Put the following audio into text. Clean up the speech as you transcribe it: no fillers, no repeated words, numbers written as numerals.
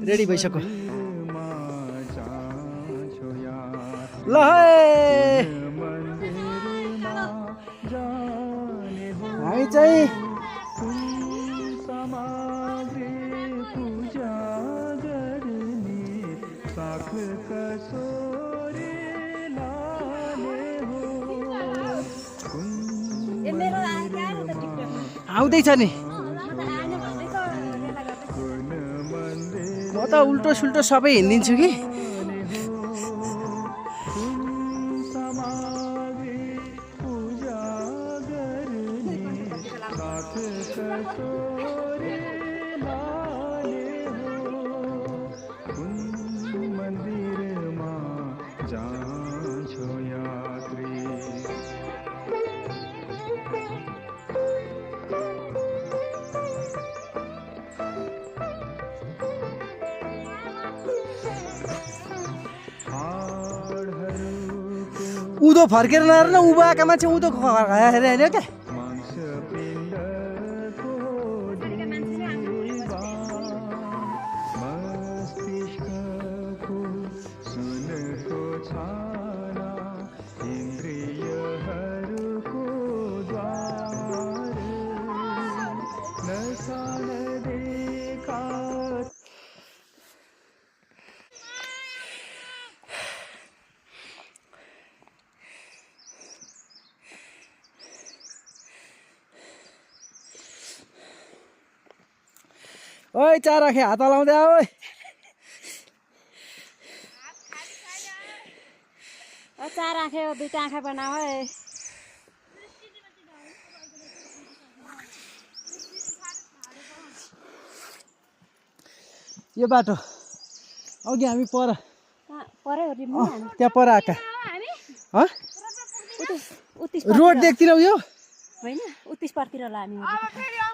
ready भइसक्यो ल है हामी चाहिँ आउँदैछ नि म त उल्टो सुल्टो सबै हिँडिदिन्छु कि उँधो फर्केर नहेर न उँभो आएका मान्छे उँधो हेरे होइन क्या ओइ चारा खे हात लाउँदै ओइ चार आँखे दुईटा आँखा बनाऊ है यो बाटो अघि हामी पर त्यहाँ पर आएका रोड देख्दिनौ यो होइन उत्तिस पर्तिर होला हामी